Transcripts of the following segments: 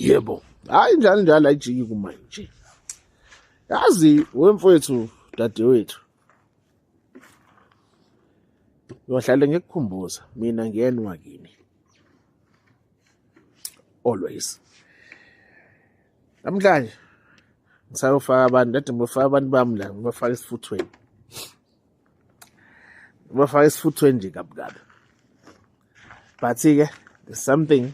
Yebo, hayi njalo njalo ayijiki kumanje. Yazi wemfowethu dadewethu. Ngiyohlale ngikukhumbuza mina ngiyena wakini. Always. Namhlanje ngisayofaka abantu, kade ngibafaka abantu bami la, ngibafaka esifuthweni. Ngibafaka esifuthweni nje kabi kabi. But-ke there's something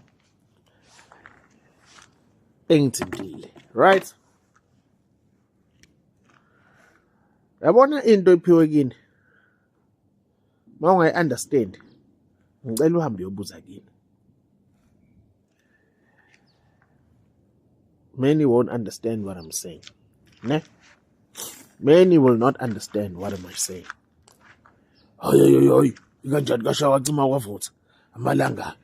engithintile, right? Yabona into ephiwe kini uma ungayi-understand, ngicela uhambe uyobuza kini. Many won't understand what I'm saying, ne? Many will not understand what am I saying. Hayi hayi hayi, ikanjani kashawa cima kwavutha amalanga.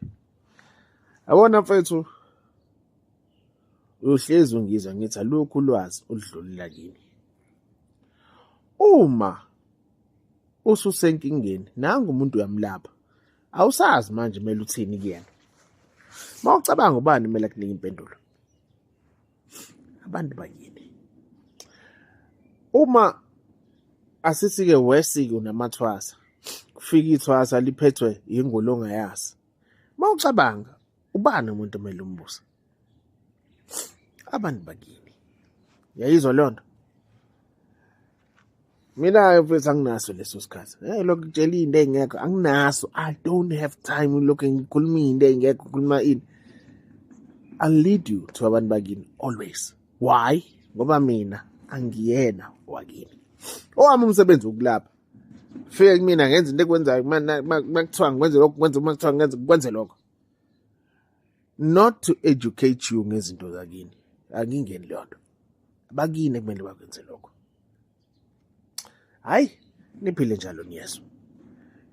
Yabona mfethu, uyohlezi ungizwa ngithi alukho ulwazi oludlulela kimi. Uma ususenkingeni nangu umuntu uyamlapha, awusazi manje kumele uthini kuyena. Uma ucabanga ubani kumele akunike impendulo? Abantu bakini. Uma asithi-ke wesike unamathwasa, kufika ithwasa liphethwe yingulo ongayazi. Uma ucabanga ubani umuntu omele umbuso? Abantu bakini. Yayizwa leyo nto? Mina-ke mfethu anginaso leso sikhathi. Hey, lokhu kutshela into ey'ngekho anginaso. I don't have time lokhu ngikhuluma into ey'ngekho, ngikhuluma ini. I'll lead you to abantu bakini always. Why? Ngoba mina angiyena wakini. Owami umsebenzi ukulapha. Fike kumina ngenza into ekwenzayo, makuthiwa ngikwenze lokho, ngikwenze, makuthiwa ngenze, ngikwenze lokho. Not to educate you ngezinto zakini. Angingeni leyo nto. Abakini kumele bakwenze lokho. Hayi, niphile njalo niyezwa.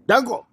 Danko.